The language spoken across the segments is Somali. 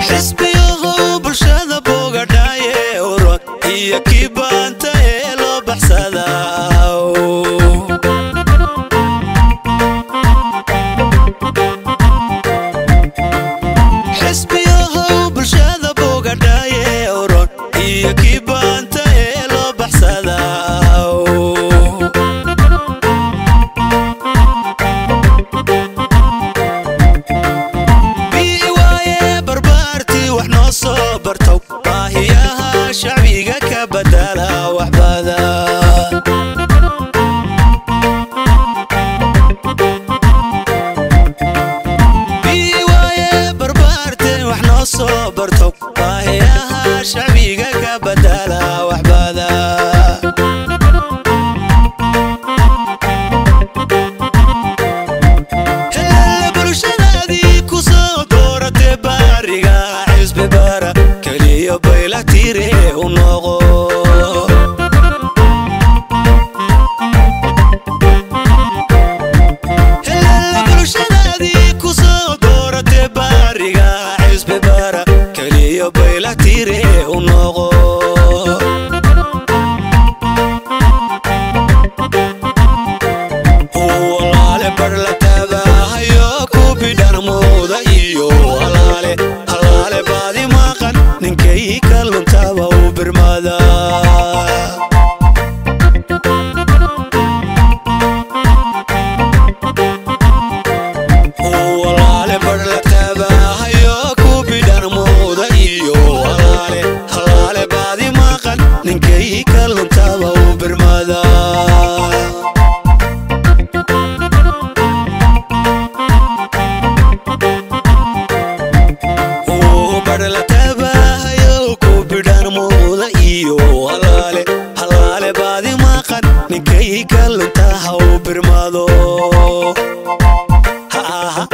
Xisbiyahow bulshada bogadhaaye urur iyo kii baanta ee loo baxsadaa. Xisbiyahow bulshada bogadhaaye urur iyo kii baanta ee loo baxsadaa. Bii waaye barbaartii wax noo soo bartow, baahiyaha shacbiga ka badala wax badan. Bii waaye barbaartii wax noo soo bartow, baahiyaha shacbiga ka badala wax badan. Helele bulshadaadii ku soo dooratay baariga xisbi bara keliya bayla tire u noqo. Helele bulshadaadii ku soo dooratay baariga xisbi bara keliya bayla tire u noqo. Walaale bar la tabahayo ku bidhan muuda iyo walaale halaale baadi maqan ninkay ka luntaba u birmada. Walaale bar la tabahayo ku bidhan muuda iyo walaale halaale baadi maqan ninkay ka luntaba u birmada. Barla tabahayo ku bidhan muuda iyo walaale halaale baadi maqan ninkay ka luntaha u birmado. Ha aha.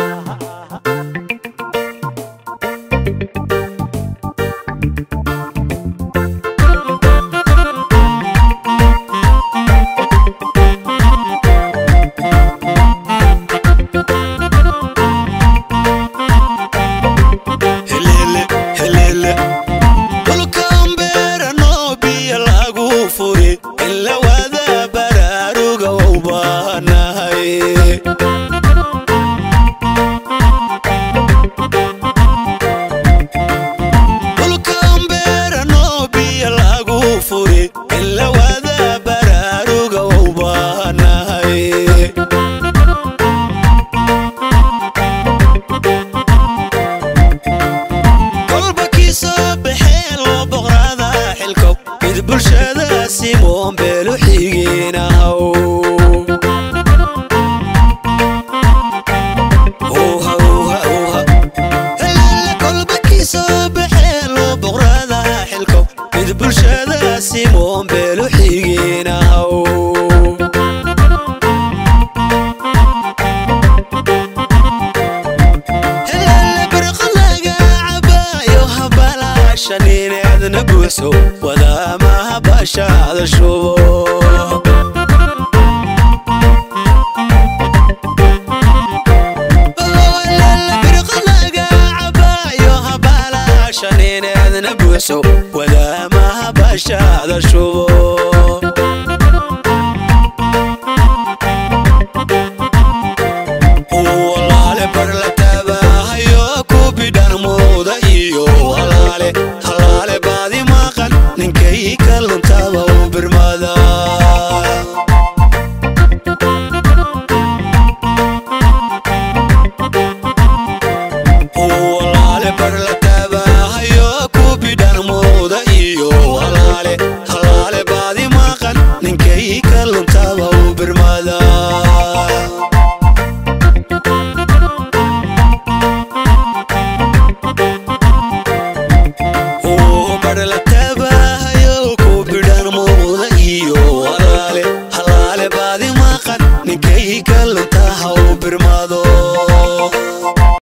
Helele helele dhulkan beeranoo biyo lagu furi in la wada baraaruga u baahnahay. Dhulkan beeranoo biyo lagu furi in la wada baraaruga u baahnahay. Kolba kii soo baxee loo boqraada xilkow mid bulshada simoon beelu xigeenahow. Uha uha uha. Helele kolba kii soo baxee loo boqraada xilkow mid bulshada simoon beelu xigeenahow. Helele barqad laga cabaayo habalaashanineedna buuxso wadaamaha bashaada shubo. Helele barqad laga cabaayo habalaashanineedna buuxso wadaamaha bashaada shubo. Walaale bar la tabahayo ku bidhan muuda iyo walaale halaale baadi maqan ninkay ka luntaba u birmada. Walaale bar la tabahayo ku bidhan muuda iyo walaale halaale baadi maqan ninkay ka luntaba u birmada. Barla tabahayo ku bidhan muuda iyo walaale halaale baadi maqan ninkay ka luntaba. Danta ha u birmado.